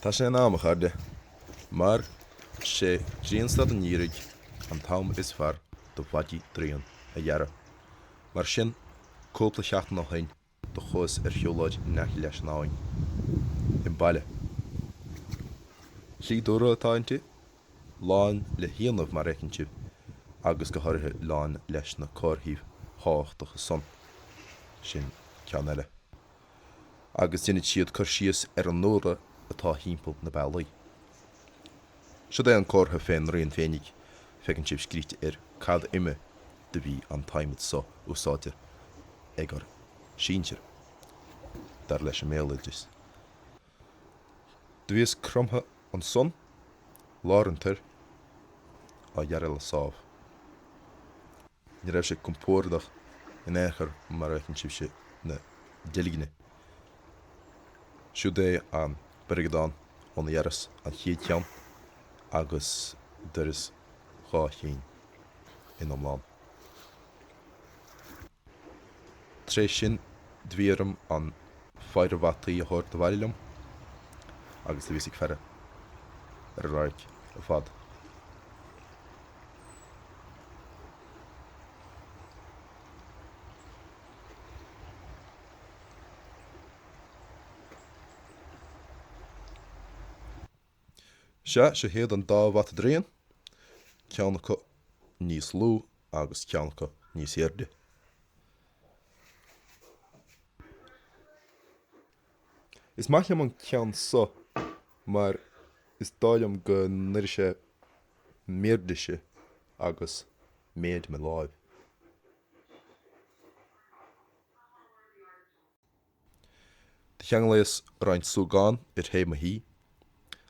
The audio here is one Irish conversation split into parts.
Tá sé in am, a chairde, mar sé grianstad an gheimhridh an t-am is fearr do mhaidí draoin a dhearadh. Mar sin, cúpla seachtain ó shoin do chuas ar shiúlóid in aice leis an abhainn i mbaile. Slí dúlra atá inti, lán le hianaibh mar a fheiceann sibh agus go háirithe lán leis na comharthaíbh thábhachtacha san. Sin ceann eile. Agus deinid siad cur síos ar an ndúlra atá thimpeall na bealaí. Siod é an comhartha fén ndraon féinig, feiceann sibh scríte air cad uime do bhí an t-adhmad so úsáidte ag ár sinsir, dar leis an mbéaloideas. Do bhíos cromtha ansan, lár an toir, á ghearradh le sábh. Ní raibh sé compordach in aon chor mar a fheiceann sibhse na deilgne. Siúd é an bréagadán óna dhearas an chéad cheann agus d'oireas 2 chinn in iomlán. Tar éis sin do bhí orm an phéire bhataí a thabhairt abhaile liom agus do bhíos ag faire ar an radharc ar fad. Sea, seo hiad an dá bhata draoin, ceann acu níos lú agus ceann acu níos airde. Is maith liom an ceann so mar is dóigh liom go n-oirfidh sé m'airdese agus méid mo láimh. Do cheanglaíos roinnt súgán ar thaobh mo thí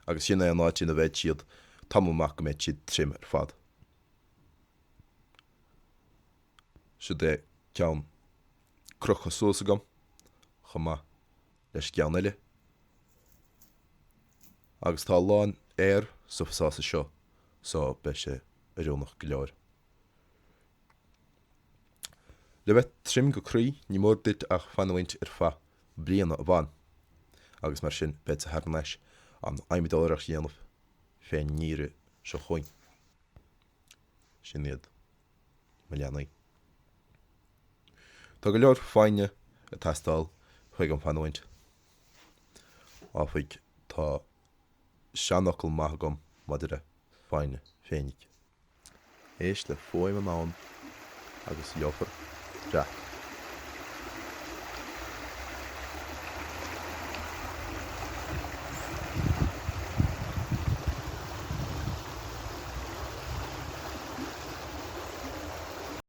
agus sin é an áit ina bheidh siad tamall maith go mbeidh siad tirim ar fad. Siúd é ceann crochta suas agam chomh maith leis an gceann eile. Agus tá a lán aer sa phasáiste seo so beidh sé oiriúnach go leor. Le bheith tirim go croí, ní mór duit ach fanúint ar feadh bliana amháin, agus mar sin beadsa thar n-ais an adhmadóireacht a dhéanamh fén ngeimhreadh seo chugainn. Sin iad mo leanaí. Tá go leor foighne ag teastáil chuig an bhfanúint, áfaigh tá seanfhocal maith agam maidir le foighne féinig. Éist le fuaim an abhann agus gheofar dreach.